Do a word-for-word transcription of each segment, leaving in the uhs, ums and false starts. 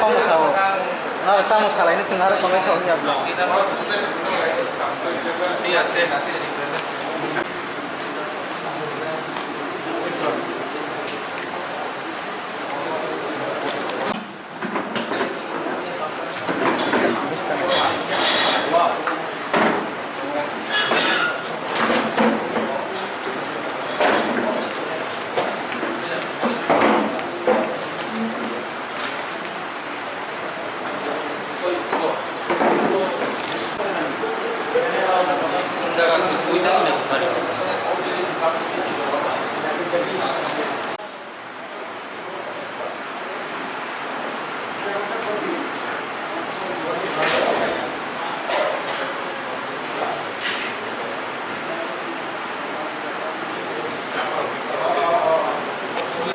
Tamo sao. Naro tamo salaini chwng aro tongnai tong ya bla.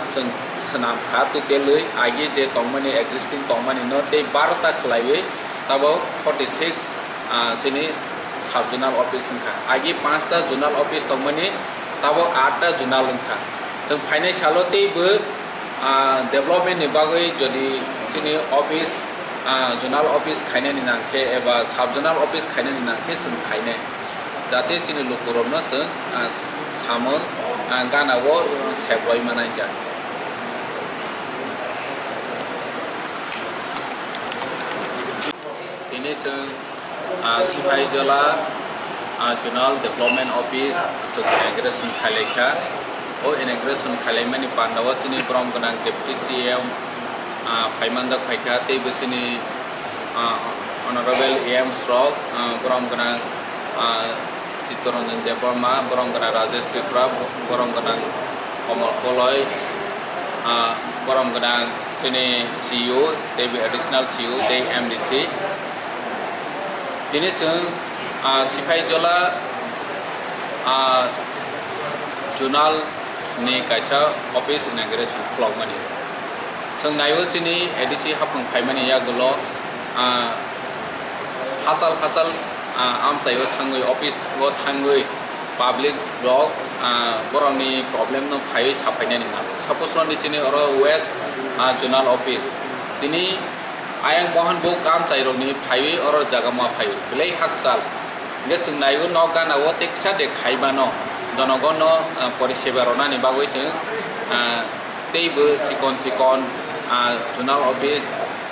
Chwng swnam kha, tei belwi agi je tongmani, existing tongmani no tei barota khwlaiwi tabok forty six, ah, chini sub zonal office wngkha. Agi panchta zonal office tongmani, tabok atta zonal wngkha. Chwng phainai salo teibo, ah, development ni bagwi jodi chini office, ah, zonal office khainani nangkhe eba sub zonal office khainani nangkhe chwng khainai. Jate chini lukurokno chwng, ah, samung, ah, gana o, ah, sebroi manai jak. Tini chwng, ah, Sipaijola, ah, Zonal Development Office chwng inauguration khailaikha. O inauguration khailaimani pandao chini borom gwnang Deputy C M, ah, phaimanjak phaikha, teibo chini, ah, Honorable A M rok, ah, borom gwnang, ah, Chittaranjan Debbarma, borom gwnang Rajesh Tripura, borom gwnang Komal Koloi, ah, borom gwnang chini C E O, tei additional C E O, tei M D C. Tini chwng, ah, Sipaijola, ah, Zonal ni kaisa office inauguration khulokmani. Chwng naio chini A D C haphang phaimani yagulo, ah, hachal hachal, ah, amchaio thangwi, office o thangwi public rok, ah, borokni problem no phaiwi saphainani nango. Suppose roni chini oro West, ah, Zonal Office. Tini ayang bohan bo amchairokni phaiwi oro jaga ma phaio. Belai hakchal. Hingke chwng naio nok gana o teksa de khaimano. Jonogono, ah, poriseba rwnani bagwi chwng, ah, teibo chikon chikon, ah, zonal office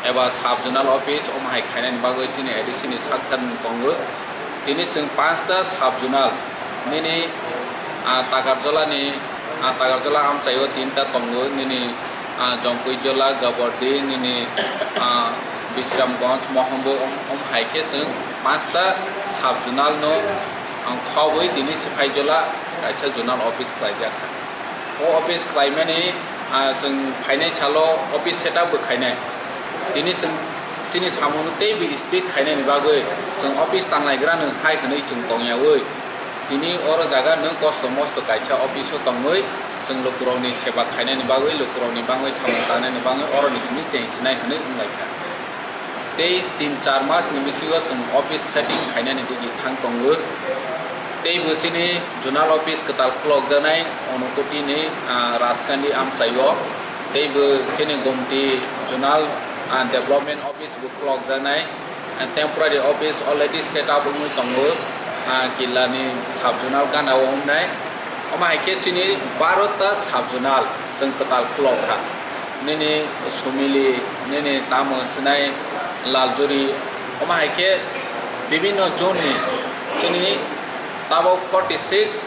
eba sub zonal office omo hai khainani bagwi chini A D C ni sakthar mung tongo. Tini chwng panchta sub zonal nini, ah, Takarjolani, ah, Takarjola amchaio tinta tongo nini, ah, Jompuijola, Gabordi, nini, ah, Bisramganj, Mohombo, om, om hai khe chwng panchta sub zonal no, ah, khobwi tini Sipaijola kaisa zonal office khlaijak kha. O office khlaimani, ah, chwng phainai salo office setup bo khainai. Tini chwng chini samungno teibo speed khainani bagwi chwng office tanglaigrano hai hwnwi chwng tongyaui tini oro jaga nwng kosto mosto kaisa office o tongwi chwng lukurokni seba khainani bagwi, lukurokni bagwi samung tangnani bagwi oroni simi cheng sinai hwnwi wnglaikha. Tei tin char mas ni bisingo chwng office setting khainani digwi thang tongo. Tei bo chini zonal office kwtal khulokjaknai Unakoti ni, ah, Rajkandi amchaio. Tei bo chini Gomti zonal, ah, development office bo khulokjaknai. Ah, temporary office already set up wngwi tongo, ah, Killa ni sub zonal gana o wngnai. Omo hai khe chini barota sub zonal chwng kwtal khulok kha. Nini Sumili, nini tamo sinai Laljuri, omo hai khe bibinno zone ni chini tabok forty six,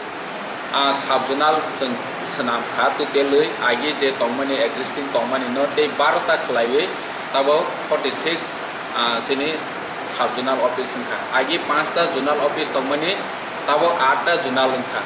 ah, sub zonal chwng swnam kha, totalwi agi je tongmani, existing tongmani no tei barota khwlaiwi tabok forty six, ah, chini sub zonal office wngkha. Agi panchta zonal office tongmani, tabok atta zonal wngkha.